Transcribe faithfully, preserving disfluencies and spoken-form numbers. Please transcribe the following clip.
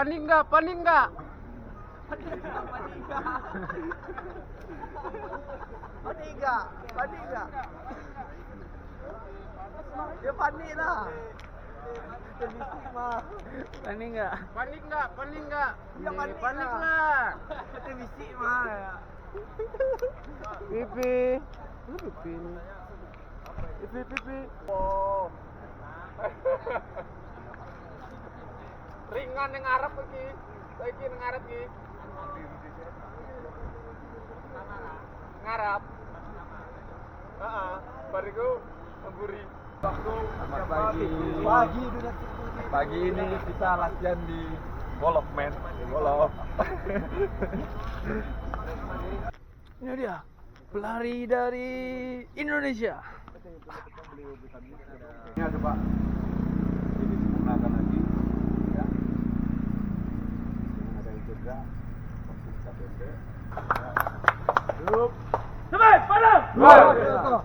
Panik nggak? Panik nggak? Panik nggak? Panik nggak? Dia panik lah. Panik nggak? Panik nggak? Panik nggak? Iya, panik lah. Panik lah. Kita bisik mah, ya. Pipi. Lu pipi ni. Pipi, pipi. Oh. Ringan yang ngarap lagi. Lagi yang ngarap lagi. Ngarap. Heeh. Bariku gurih. Selamat pagi. Pagi, Duna. Pagi ini kita latihan di Golf, men. Golf. Ini dia, pelari dari Indonesia. Ini ada, Pak. Jadi sempurnakan lagi, ya. Yang ada yang cedera, pasti kita pendek. Ya. Cukup. Sampai, padam! Luar biasa.